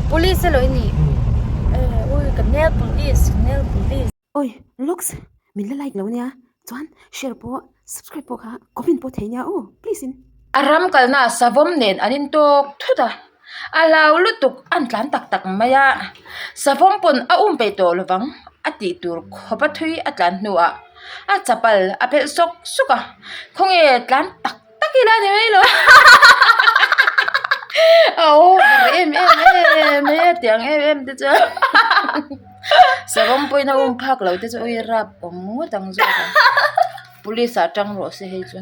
Police elaw i nih? Ui ka nail police, nail police. Oi looks min la like lo nia chuan share pawh subscribe pawh kha comment pawh thei nia aw please in. A ram kalna savawm nen an intawk thut a, a hlau lutuk an tlan tak tak mai a, savawm pawn a um peih tawh lovang a tih tur khawp a thui a tlan hnuah a chapal a phelh sawk sawk a, khawnge tlan tak tak ila ni mai lo a over em em em mai a tiang em em te chuan savawm pawhin a um phak lo te chu ui rap awm ngawt ang zawk ang police ah tang rawh se hei chu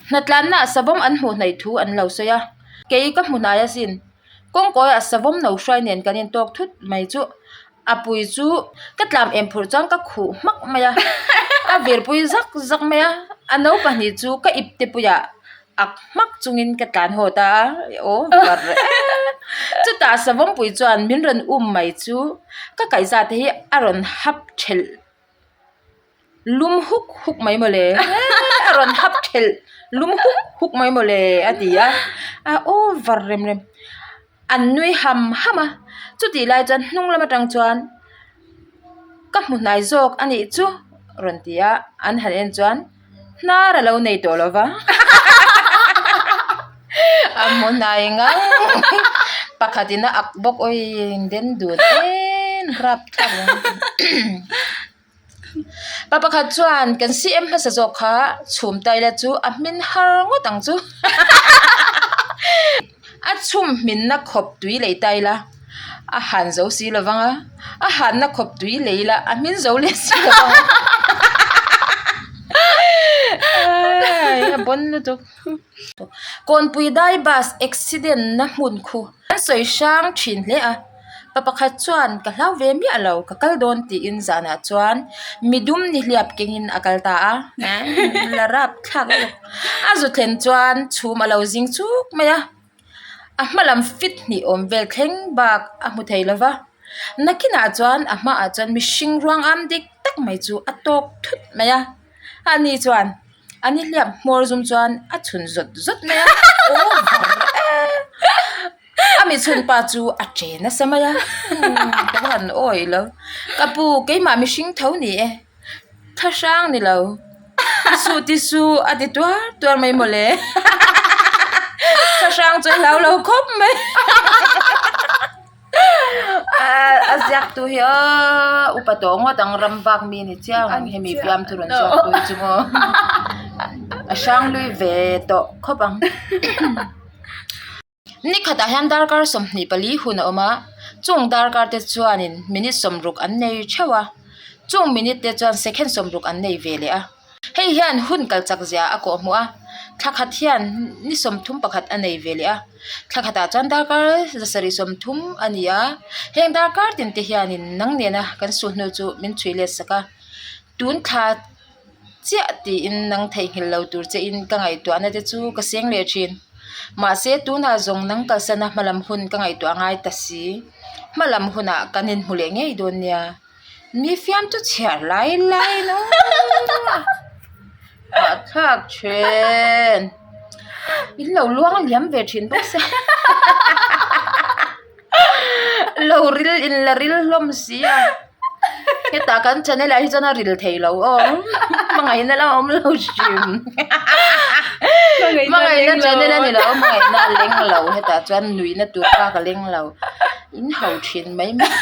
hnatlanna ah savawm an hmuh hnaih thu an lo sawi a kei ka hmu hnai asin kawngkawi ah savawm no hruai nen kan intawk thut mai chu. A pui chu ka tlam em phurh chuan ka khuh hmak mai a, a virpui zak zak mai a, a naupahnih chu ka ip te puiah ak hmak chungin ka tlan haw ta a, aw var e. Chutah savawmpui chuan min rawn um mai chu ka kaihza te hi a rawn hap thelh lum huk huk mai mawle a rawn hap thelh lum huk huk mai mawle a ti a, a over rem rem. An nui ham ham a, chutih lai chuan hnung lam atang chuan ka hmu hnai zawk a nih chu rawn ti a, an han en chuan hnar a lo nei tawh lo va a hmu hnai ngang pakhat in a ak bawk awi den dun em rapthlak Pa pakhat chuan kan CM hmasa zawk kha chhum taila chu a hmin har ngawt ang chu. A chhum hminna khawp tui lei taila a han zo si lo vang a, a hanna khawp tui lei la a hmin zo leh si lo vang a. A bon lutuk. Kawnpui dai bus accident na hmun khu an sawi hrang thin hle a. Pa pakhat chuan ka hlau ve miah lo ka kal dawn tiin zanah chuan midum nihliap kengin a kal ta a la rap thlak lutuk a zu thlen chuan chhum a lo zing chuk mai a a hma lam fit hnih awm vel thleng bak a hmu thei lova nakinah chuan a hmaah chuan mihring ruang am dik tak mai chu a tawk thut mai a ani chuan a nihliap hmawr zum chuan a chhun zawt zawt mai a aw var e. A mi chhun pa chu a che nasa mai a ka va han awi lo ka pu keimah mihring tho ni e thlahrang ni lo ti suh ti suh a ti tuar tuar mai mawle thlahrang chu a hlau lo khawp mai a ziak tu hi aw upa tawh ngawt ang ram vak mi ni chiang ang hemi fiam thu rawn ziak tu hi chu maw a hrang lui ve tawh khawp ang. Ni khatah hian darkar 24 hun a awm a, chung darkar te chuanin minute 60 an nei theuh a, chung minute te chuan second 60 an nei ve leh a. Hei hian hun kal chak zia a kawh hmuh a, thla khat hian ni 31 a nei ve leh a, thla khatah chuan darkar 730 a ni a, heng darkar tin te hianin nang nena kan sulhnu chu min chhui let sak a, tun thla. chiah tiin nang theihnghilh lo tur che in ka ngaihtuahna te chu ka seng leh thin. Mahse tunah zawng nang kalsana hmalam hun ka ngaihtuah ngai ta si. Hmalam hunah kan inhmu leh ngei dawn nia. Mi fiam chu chhiar lai lai in aw hahthlak thin. In lo luang liam ve thin bawk se. Lo ril in la ril hlawm si a hetah kan channel ah hi chuan a ril thei lo aw hmangaihna lam a awm lo hrim hmangaihna channel a ni lo hmangaihna a leng lo hetah chuan nuihna tur bak a leng lo in ho thin mai mai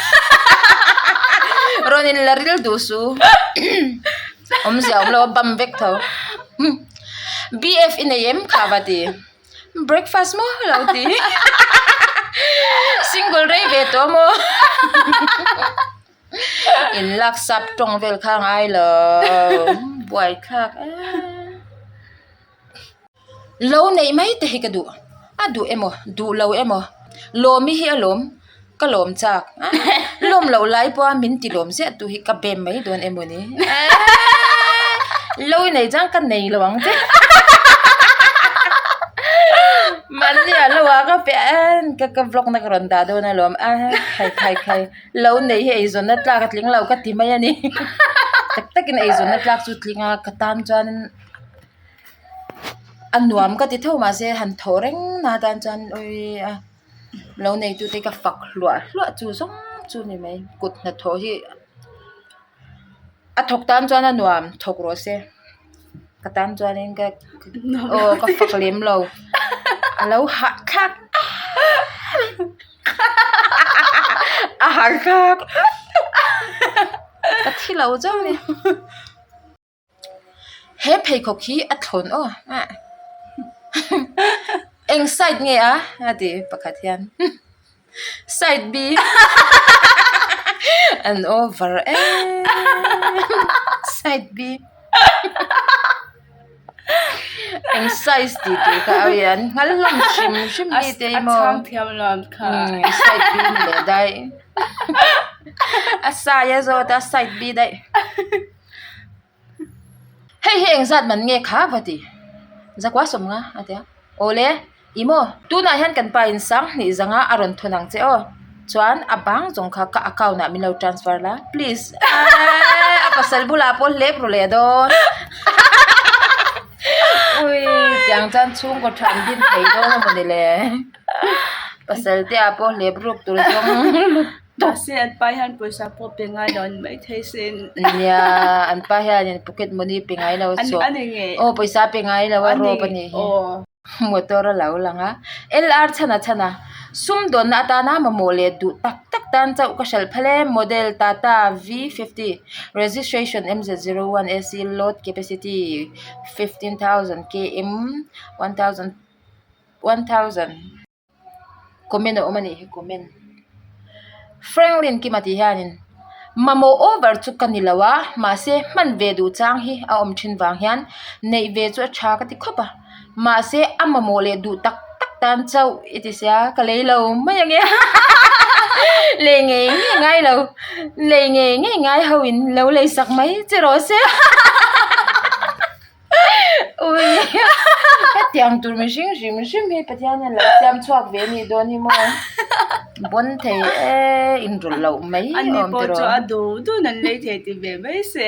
rawn in la ril duh suh awmzia awm lo a bam vek tho B_F i nei em kha va ti. Breakfast maw lo ti single rei ve tawh maw in lak sap tawng vel kha ngai lo buai thlak em lo neih mai te hi ka duh a duh emaw duh lo emaw lawmi hi a lawm. Ka lawm chak lawm loh lai pawha min ti lawm ziah tu hi ka bem mai dawn emaw ni lo i nei chuan ka nei lo ang che mahni ah lo ah ka pe ka ka vlog na ka rawn dah dawn alawm a khai khai khai lo nei hi eizawnna tlak a tling lo ka ti mai a ni tak takin eizawnna tlak chu tling a ka tan chuan a nuam ka ti tho mahse han thawh reng na tan chuan awii a. Lo neitute ka fak hluah hluah chu zawng chu ni mai kut hnathawh hi a thawk tan chuan a nuam thawk rawh se ka tan chuanin ka aw ka fak lem lo a lo hahthlak a hahthlak ka thi lo chauh a ni. He pheikhawk hi a thlawn aw eng side nge a a ti pakhat hian side b an over em side b eng size tih tur kha a an nghal hlawm hrim hrim mi te hi maw side b ni leh daih a sai a zawt a side b daih. Hei hi engzat man nge kha va ti? Zakua sawm nga a ti a. Awle, i maw? Tunah hian kan pa in sang hnih zanga a rawn thawn ang che aw. Chuan a bang zawng kha ka account ah min lo transfer la please. Eeii a pasal bulah pawh hlep ru leh dawn. Ui tiang chuan chhungkaw tha an din thei dawn a mawni le. Pasal te ah pawh hlep ruk tur zawng lut. Mahse an pa hian pawisa pawh pe ngai lo a ni maithei sin. Nia an pa hianin pocket money pe ngai lo a chawp. Aw pawisa pe ngai lo a rawp a nih hi. Motor a lo lang a. LR chhana chhana sumdawnna atana mamawh leh duh tak tak tan chauh ka hralh phal e. Model Tata V50 registration MZ01 AC load capacity 15000 km 1000 1000. Comment a awm a nih hi comment Franklin Kima tih hianin mamawh over chu ka ni lo a mahse hman ve duh chang hi a awm thin vang hian neih ve chu a tha ka ti khawp a mahse a mamawh leh duh tak tak tan chauh i ti sia ka lei lo mai ang e lei ngei ngei ngai lo lei ngei ngei ngai ho in lo lei sak mai che rawh se. Ui hetiang tur mihring hrim hrim hi Pathian hian lo siam chhuak ve anih dawn hi maw bawn thei e inrawlh loh mai Ani awm pawh tiraw chu a duh dun an lei thei ti ve mai se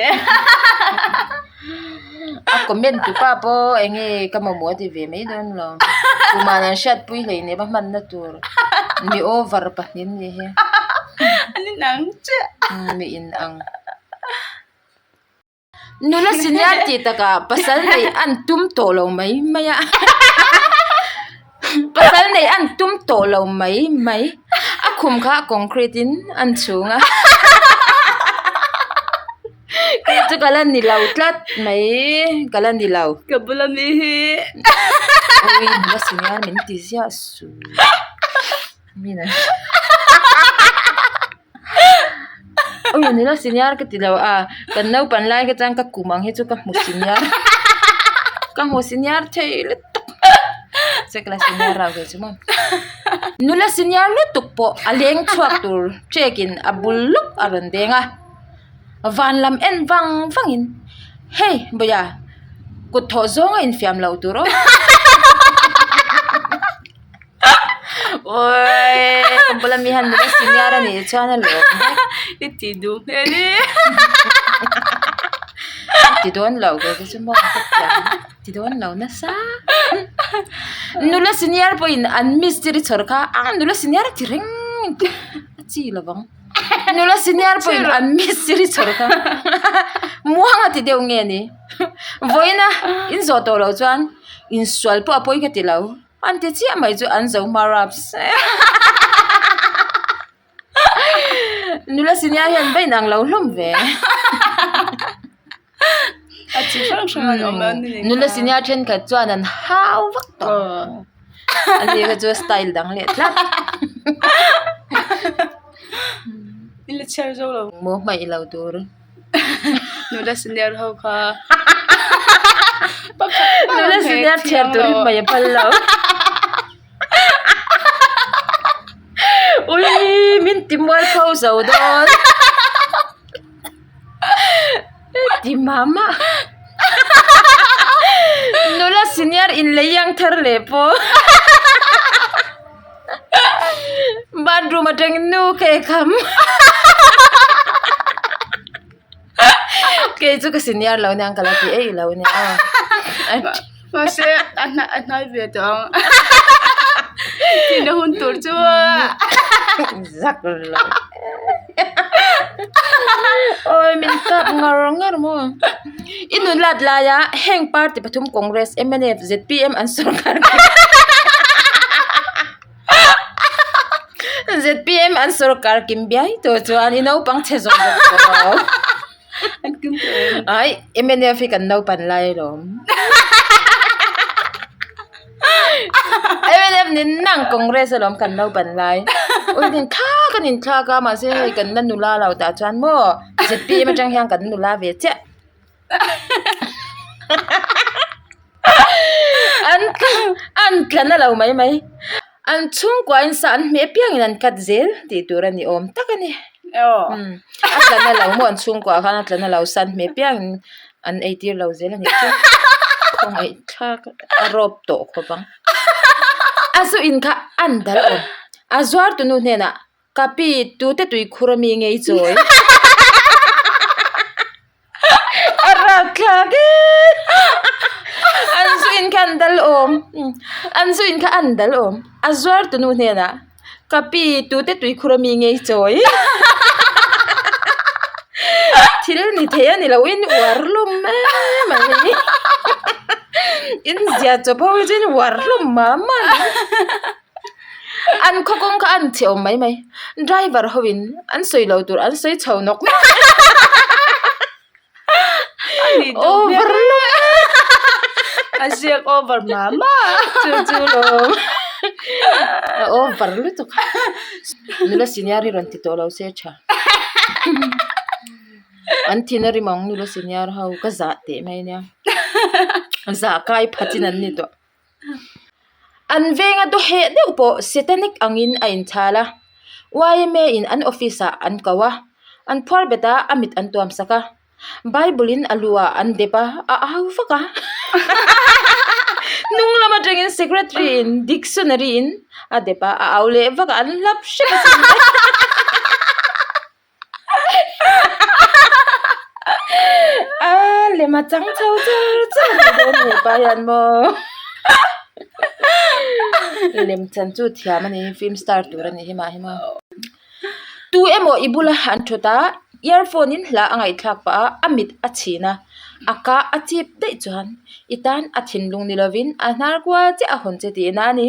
a comment tu pa pawh eng nge ka mamawh a ti ve mai dawn lo tuman an hriatpui hleinem a hmanna tur mi over pahnih ni hi an inang chiah mi inang. Nula senior tih takah pasal neih an tum tawh lo mai mai a pasal neih an tum tawh lo mai mai a khum kha concrete in an chhung a kei chu ka la ni lo tlat mai ka la ni lo ka bula mi hi ui nula senior min ti ziah suh min an Ui nula senior ka ti lo a kan naupang lai kha chuan ka kum ang hi chu ka hmu senior ka hmu senior thei lutuk che ka la senior rau ve chu maw nula senior lutuk pawh a leng chhuak tur trek in a bul lawk a rawn deng a van lam en vang vang in hei bawia kut thawh zawng a infiam loh tur aw. Awii ka bula mi hian nula senior a nih chuan a lawm vek. I ti duh hmel e. Ka ti dawn lo ve te chu maw ka ti ang ti dawn lo nasa. Nula senior pawhin an mistiri chhawr kha a nula senior a ti reng a chi lovang. Nula senior pawhin an mistiri chhawr kha muang a ti deuh nge ni. Vawiina in zawh tawh loh chuan insual pawh a pawi ka ti lo. An ti chiah mai chu an zo hma raps nula senior hian va inang lo hlawm ve A chi hrang hrang an awm a ni nula senior thenkhat chuan an hau vak tawh ani kha chu style dang leh tlat I la chhiar zo lo maw hmaih lo tur. Nula senior ho kha Nula senior thiam turin hmai a phal lo. Ui min ti mual pho zo dawn. Ti mama. Nula senior in lei ang thar leh pawh. Bathroom atangin nu ka ekham kei chu ka senior lo nia ka la ti eih lo nia mahse a hnai ve tawh ang. China hun tur chu zak lo oi min kap ngar ngar maw i nun lat laia heng party pathum Congress mnf zpm an sorkar zpm an sorkar kim biai tawh chuan i naupang chhe zawk zawk tawh lo ai mnf hi kan naupan lai alawm. Mnf ni nang Congress alawm kan naupan lai ui din kha kan inthlak a mahse hei kan la nula lo tah chuan maw zpm atang hian kan nula ve chiah an an tla na lo mai mai an chhungkua in sa an hmeh piangin an cut zel tih tur a ni awm tak a ni a tla na lo maw an chhungkua khan a tla na lo sa an hmeh piangin an ei tir lo zel a nih chu khawngaih thlak a rawp tawh khawp ang a zu in kha an dal awm a zuar tunu hnenah ka pi tute tui khur ami ngei chawi a rak thlak e an zu in kha an dal awm an zu in kha an dal awm a zuar tunu hnenah Ka pi tute tuikhur ami ngei chawi thil ni thei a ni lo in uar hlawm em a ni in zia chawp ho hi chu in uar hlawm mah mah a ni an khaw kawng kha an chhe awm mai mai driver ho in an sawi lo tur an sawi chho nawk nawk over hlawm a ziak over mah mah chu chu lawm a over lutuk nula senior hi rawn ti tawh lo se tha an thin a rim ang nula senior ho ka zah teh mai ania zah kai phat in an ni tawh. An venga daw heh deuh pawh Satanic angin a inchhal a, yma in an office ah an ko a, an phuar bet a, a mit an tuam sak a, Bible in a lu ah an dep a, a au vak a. Hnung lam atangin secretary in dictionary in a dep a, a au leh vak a, an hlap hrep asin le. A lem a chang chho char char mai dawn a hepa hian maw lem chan chu thiam a ni film star tur a ni hi mah hi maw tu emaw i bula an thut a earphone in hla a ngaihthlak pah a a mit a chhin a a ka a chip daih chuan i tan a thinlung ni lovin a hnar kual chiah a hawn che tihna a ni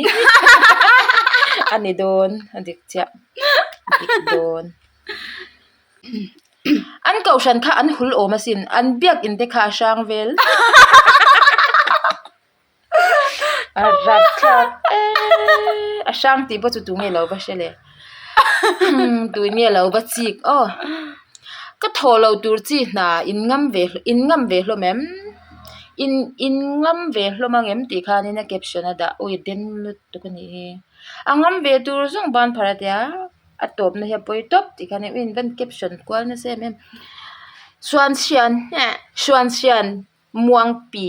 a ni dawn a dik chiah. Dik dawn. An kohhran kha an hul awm asin, an biak in te kha a hrang vel. A rap thlak e, a hrang tih pawh chu tunge lo va hre le. Tunge lo va chik aw. Ka thawh loh tur chi hna in ngam ve in ngam ve hlawm em? In in ngam ve hlawm ang em tih khanin a caption a dah ui den lutuk a nih hi. A ngam ve tur zawng ban phar a tia a tawpna hi a pawi tawp tih khan in van caption kual nasa em em Suansian Suansian Muangpi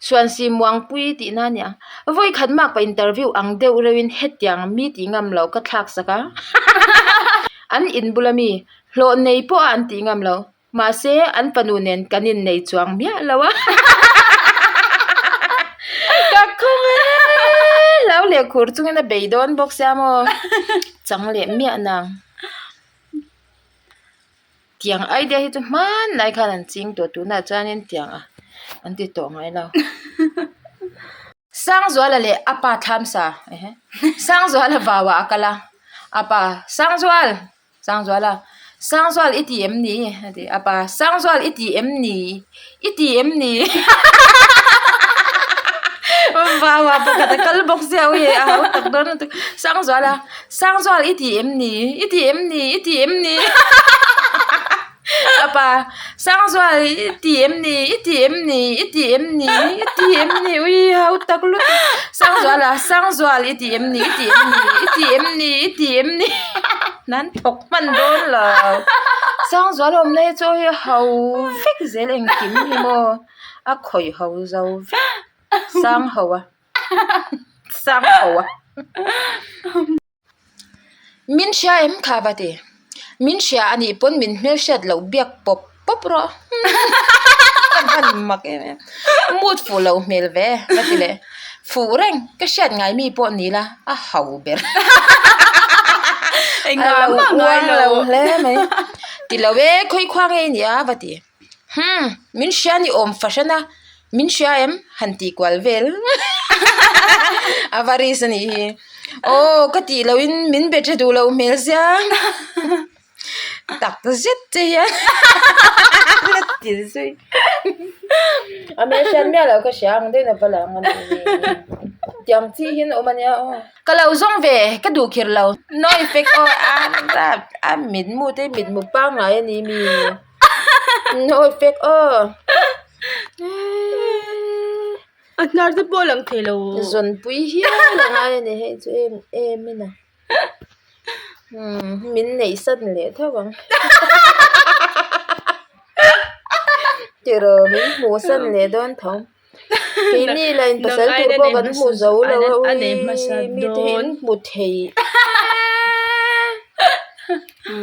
Suansi Muangpui tih na a nia vawi khat mak pa interview ang deuh reuhin hetiang mi tih ngam loh ka thlak sak a an in bula mi hlawh nei pawh a an tih ngam loh. Mahse, an fanu nen kan innei chuang miah lo a. Ka khawng e! Hlau leh khur chungin a bei dawn bawk sia maw? Chang leh miah nang. Tiang idea hi chu hmanlai khan an ching tawh tunah chuanin tiang a an ti tawh ngai lo. Sangzuala leh a pa thlamsa ehe Sangzuala vauah a kal a, a pa Sangzual! Sangzuala, Sangzual i ti em ni? a ti a pa, Sangzual i ti em ni? I ti em ni? Vau a pakhat a kal bawk sia ui a hau tak dawn lutuk. Sangzuala, Sangzual i ti em ni? I ti em ni? I ti em ni? A pa, Sangzual i ti em ni? I ti em ni? I ti em ni? I ti em ni? Ui hau tak lutuk. Sangzuala, Sangzual i ti em ni? I ti em ni? I ti em ni? I ti em ni? Nan thawk hman dawn lo. Sangzuala awmna hi chu hei a ho vek zel engkim hi maw a khawih ho zo vek sang ho a sang ho a. Min hria em kha va ti? Min hria a nih pawn min hmelhriat loh biak pawp pawp rawh. Ka hman mak em em. Mood fuh loh hmel ve va ti leh. Fuh reng, ka hriat ngai mi pawh ni la, a ho ber. A lo uang lo hle mai. Ti lo e, khawi khua ngei ni a va ti. Humm, min hria ni awm fahran a, min hria em? Han tih kual vel. A va risk a nih hi. Aw, ka tih lohin min be tha duh loh hmel sia. Tak zet che hian la ti zui. A hmel hriat miah loh ka hria ang daih a va lang a ni. Tiang chi hian a awm a nia aw. Ka lo zawng ve, ka duh khir lo. No effect aw a a mitmu te mitmu pangngai a ni mi. No effect aw. A hnar te pawh a lang thei lo. Zawnpui hial a ngai a ni hei chu em em in a. Umm min neih san leh tho ang. Tiraw min hmuh san leh dawn tho. Keini lah in pasal tur pawh kan hmu zo lo a ui mi te hi in hmu thei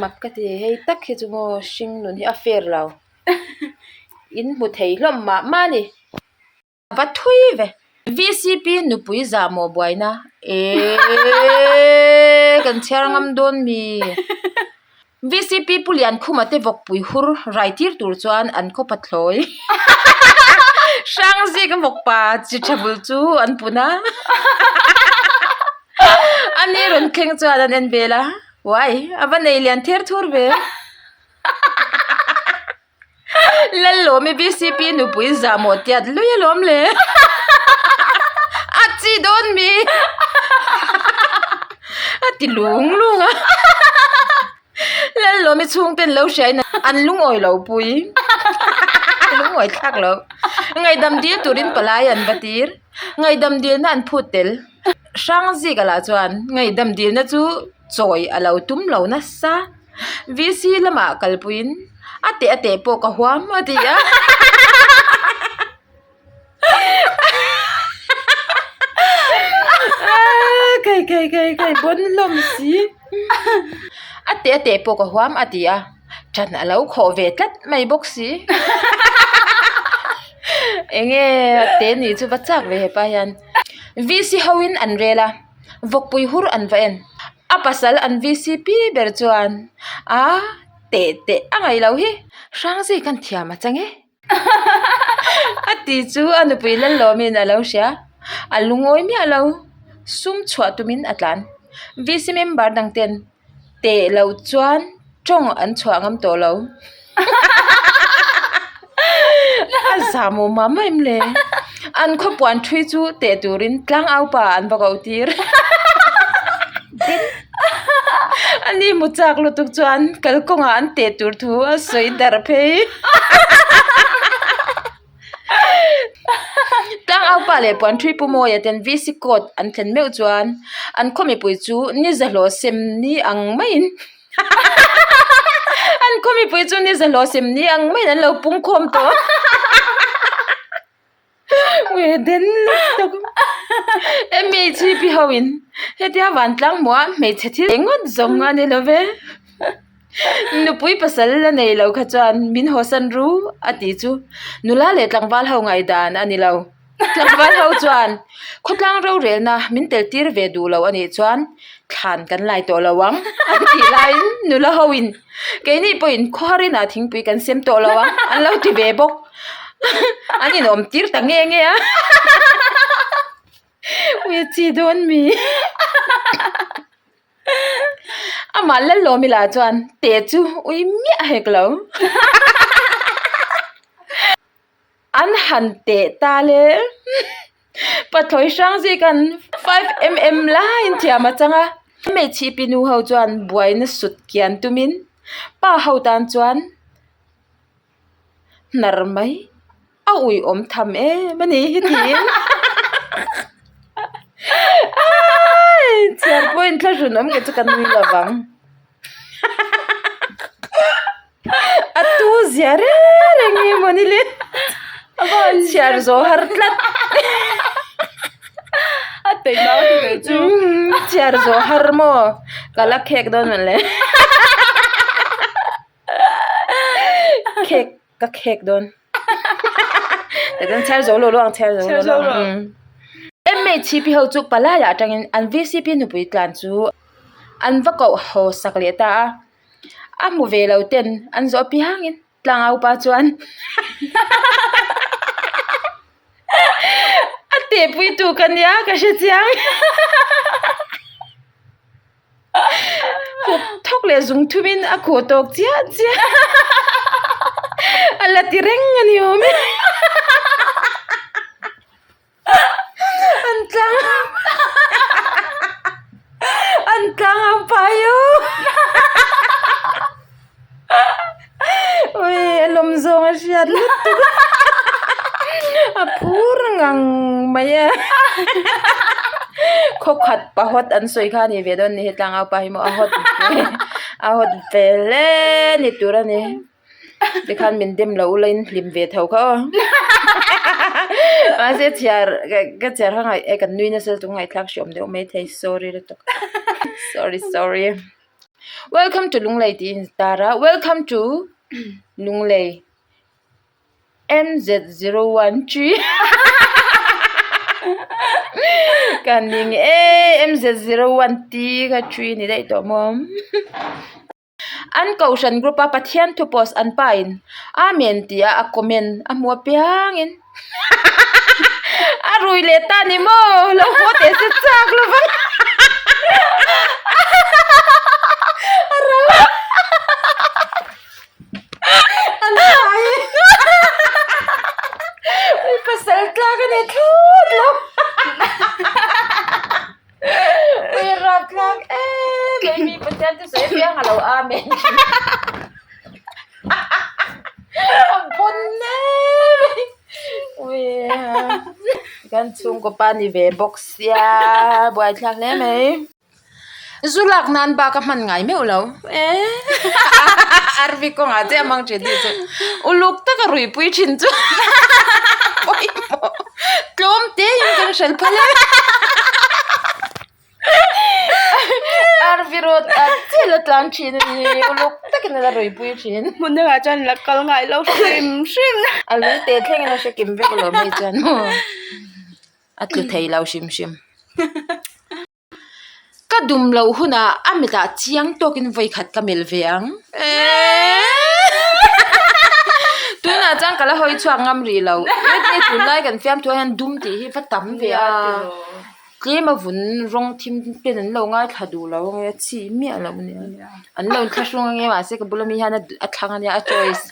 mak ka ti hei tak hi chu maw hring nun hi a fair lo in hmu thei hlawm mah mah a ni. Va thui ve. VCP nupui zahmawh buaina eeeeee kan chhiar ngam dawn mi. VCP Pu Liankhuma te vawkpui hur rai tir tur chuan an khaw pathlawi Hrangzik a vawkpa chi tha bul chu an pun a ani rawn thleng chuan an en vel a uai a va nei lian ther thur ve. Lallawmi VCP nupui zahmawh tiat lui alawm le a chi dawn mi a ti lung lung a Lallawmi chhungten lo hriain an lungawi lo pui lungawi thlak lo ngaihdam dil turin palai an va tir ngaihdam dilna an phut tel Hrangzika lah chuan ngaihdam dilna chu chawi a lo tum lo nasa. VC lamah kalpuiin a teh a teh pawh ka huam a ti a. Kai kai kai kai bawn hlawm si. A teh a teh pawh ka huam a ti a. Ṭan a lo khawh ve tlat mai bawk si. Enge a te nih chu va chak ve hepa hian. VC hoin an rel a, vawkpui hur an va en. A pasal an VCP ber chuan a teh teh a ngaih loh hi Hrangzui kan thiam a chang e a ti chu a nupui Lallawmin a lo hria a lungawi miah lo sum chhuah tumin a tlan VC member dang ten teh loh chuan tawng an chhuah ngam tawh lo a zam awm mah mah em le an khawpuan thui chu teh turin tlangau pa an va ko tir ani hmu chak lutuk chuan kalkawngah an teh tur thu a sawi darh phei. Tlangau pa leh puan thui Pu Mawia ten VC court an thlen meuh chuan an khaw mipui chu ni zahlawh sem ni ang maiin an khaw mipui chu ni zahlawh sem ni ang maiin an lo pung khawm tawh den lutuk MHP ho in hetia vantlang hmuh a hmeichhe thil engawt zawng a ni lo ve. Nupui pasal la nei lo kha chuan min hawsan ru a tih chu nula leh tlangval ho ngaihdan a ni lo. Tlangval ho chuan khawtlang rorelna min tel tir ve duh lo a nih chuan thlan kan lai tawh lo ang an tih laiin nula ho in keini pawhin khawharin ah thingpui kan sem tawh lo ang an lo ti ve bawk. An inawm tir ta nge nge a. Ui a chi dawn mi. Amah Lallawmi lah chuan teh chu ui miah hek lo. An han teh ta le. Pathlawi hrang zikan 5mm laiin thiam a chang a. Hmeichhe pi nu ho chuan buaina sut kian tumin pa ho tan chuan hnar mai a ui awm tham em a ni hi tiin chhiar pawhin thlahrun awm ke chu ka nui lo vang a tu zia reng reng hi mawni le chhiar zawh har tlat chhiar zawh har maw ka la khek dawn mawle. Khek ka khek dawn. Tichuan chhiar zo lo lo ang chhiar zo lo lo ang. MHCP ho chu palaiah atangin an VCP nupui tlan chu an va koh haw sak leh ta a, a hmu ve lo ten an zawh apiangin tlangau pa chuan a tehpui tu ka nia ka hre chiang khup thawk leh zung thumin a khuh tawk chiah chiah a la ti reng a ni awm e. An tlang an tlang ang pai u ui a lawm zawng a hriat lutuk a phur ngang mai a khaw khat pa hawt an sawi kha a ni ve dawn a ni he tlangau pa hi maw a hawt ve a hawt ve hle ni tur a ni. Tikhan min dem loh ula in hlim ve tho kha aw. Mahse chhiar ka chhiar kha ngaih kan nui nasa lutuk ngaihthlak hre awm deuh mai thei sorry lutuk sorry sorry. Welcome to Lunglei tih in tar a welcome to Lunglei MZ013 ka ning e MZ01T kha three ni daih tawh maw. An kohhran group a Pathian thu post an pa in Amen tih a a comment a hmu apiangin a rui leh ta ni maw lo haw teh se chak lo vang a ro an thai pasal tlak a ni thlawt lo. Ui rap thlak em mai mi Pathian chu sawi apiang a lo amen thin a bon em mai ui kan chhungkaw pa ni ve bawk sia buaithlak hle mai zu lak nan bak a hman ngai meuh lo e RV kawngah te a hmang thin tih chu uluk taka ruipui thin chu pawimawh. Tlawm te in kan hrilh phal e. RV road a chiah la tlan thin a ni uluk takin a la ruipui thin. Hmun dangah chuan la kal ngai lo hrim hrim. A lung te thlengin a hre kim vek alawm hei chuan maw a tlu thei lo hrim hrim. Ka dum loh hunah a mitah chiang tawkin vawi khat ka melh ve ang. Tunah chuan ka la hawi chhuak ngam rih lo. Heti tunlai kan fiamthu ah hian dum tih hi va tam ve a. Tlem a vun rawng thim ten an lo ngaithla duh lo ang e, a chhi miah lo ania. An lo inthlahrung ang e mahse ka bula mi hian a thlang ania a choice.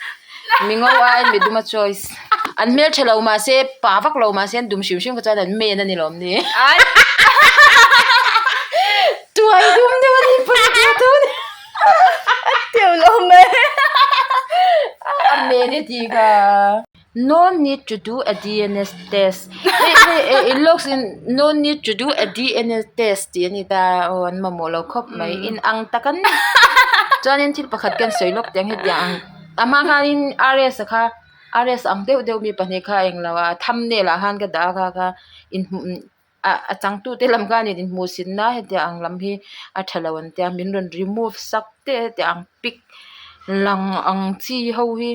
Mi ngo aiin mi dum a choice. An hmeltha lo mahse pa vak lo mahse an dum hrim hrim kha chuan an men a ni lawm ni. Tuai dum deuh a ni pawn a tia tho ni. A teuh lo mai. A men e tih kha. No need to do a DNA test. Hei hei it looks in no need to do a DNA test tih a ni ta aw an mamawh lo khawp mai in ang tak an ni. Chuanin thil pakhat kan sawi lawk teh ang hetiang ang a hma khanin RS a kha RS ang deuh deuh mi pahnih kha englo a thumbnail ah khan ka dah a kha kha inhmuh ah a changtute lam khan inhmuh sinna hetiang ang lam hi a tha lo an tia min rawn remove sak teh hetiang ang pic lang ang chi ho hi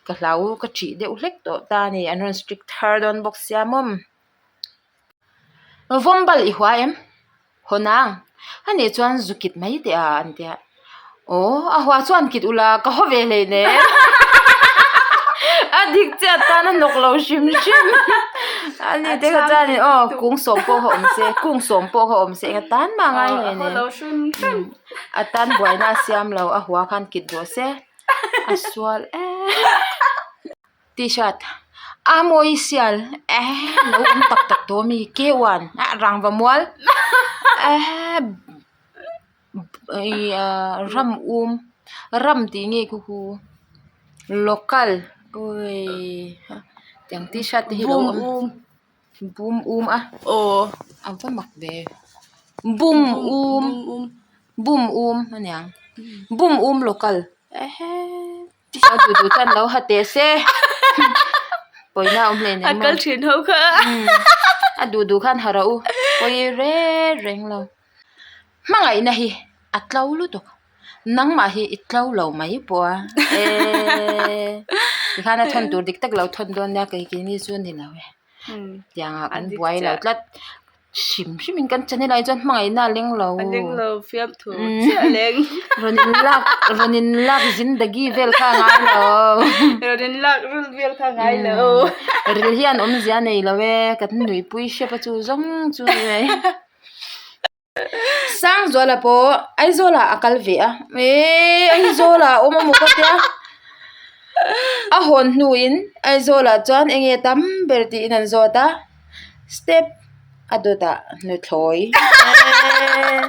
ka hlau ka ṭih deuh hlek tawh ta a ni an rawn strict thar dawn bawk sia maw. Vawmbal i hua em? Haw nang. A nih chuan zu kit mai teh a an tia. Aw, a hua chuan kit ula ka haw ve hlei nen. A dik chiah tan a hnawk lo hrim hrim. A ni te kha chuan in aw kung sawm pawh kha awm se, kung sawm pawh kha awm se enga tan mah ngai hlei nen. A tan buaina a siam lo, a hua khan kit rawh se. A sual em. T-shirt a mawi sial eh lo awm tak tak tawh ami K one ah rangva mual eh ih ah ram um ram tih nge khu khu local awii tiang t-shirt te hi lo awm bum um a aw a va mak ve bum um bum um aniang bum um local ehe. A duh duh chuan lo ha teh se pawina a awm hle nen A kal thin ho kha. A duh duh khan ha rawh u pawi reng reng lo. Hmangaihna hi a tlo lutuk nangmah hi i tlo lo mai pawh a eeee tikhan a thawn tur dik tak lo thawn dawn nia kei keini chu a ni lo e tiangah kan buai lo tlat. Hrim hrim in kan channel ah hi chuan hmangaihna a leng lo. A leng lo fiamthu chiah a leng. Rawn in lak rawn in lak zindagi vel kha a ngai lo. Rawn in lak rul vel kha a ngai lo. Ril hian awmzia a nei lo e kan nuihpui hrep a chu zawng chu ni mai. Sangzuala pawh Aizawl ah a kal ve a eee Aizawl ah a awm amaw ka tia a hawn hnuin Aizawl ah chuan eng nge tam ber tiin an zawt a step a dawt ah nuthlawi eee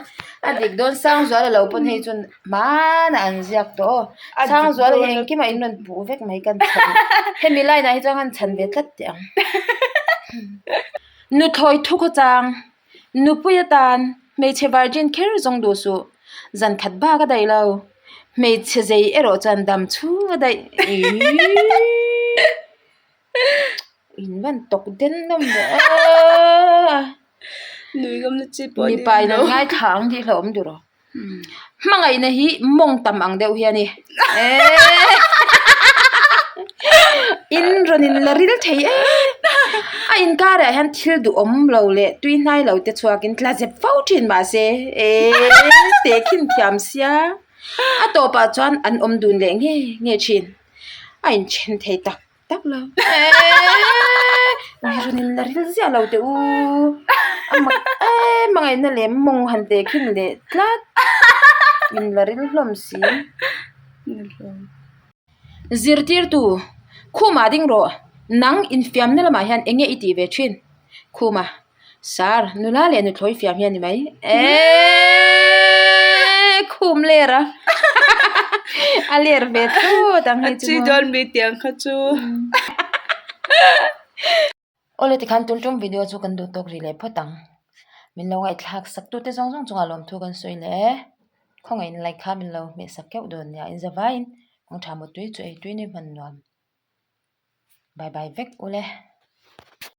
a dik dawn Sangzuala lo pawn hei chuan hmanah an ziak tawh aw Sangzuala hi engkim ah in rawn puh vek mai kan chhan hemi line ah hi chuan kan chhan ve tlat teh ang nuthlawi thu khawchang. Nupui atan hmeichhe virgin kher zawng duh suh, zan khat bak a daih lo. Hmeichhe zei erawh chuan dam chhung a daih. In van tawk den nawm leh a. Mipa in an ngaithla ang tih hlauhawm duh rawh. Hmangaihna hi mawng tam ang deuh hi a ni. In rawn in la ril thei e. A inkarah hian thil duhawm lo leh tui hnai lo te chhuakin tla zep fo thin mahse eee tehkhin thiam sia. A tawpah chuan an awm dun leh nge nge thin. A inthen thei tak. Tak lo eee ui rawn in la ril ziah lo teh u a mak em a ngaihna leh mawng han teh khin leh tlat in la ril hlawm si zirtirtu khumah ding rawh nang infiamna lamah hian eng nge i tih ve thin khuma Sir, nula leh nuthlawi fiam hi a ni mai. Eeeeee khum ler a. A ler ve thlawt ang hei chu. A chi dawn mi tiang kha chu. Awle tikhan tun tum video chu kan duh tawk rih leh phawt ang. Min lo ngaihthlak sak tute zawng zawng chungah lawmthu kan sawi leh e. Khawngaih in like kha min lo hmeh sak keuh dawn nia. In zavaiin kawng tha mawtui chu ei tui ni hman nuam. Bye bye vek ule.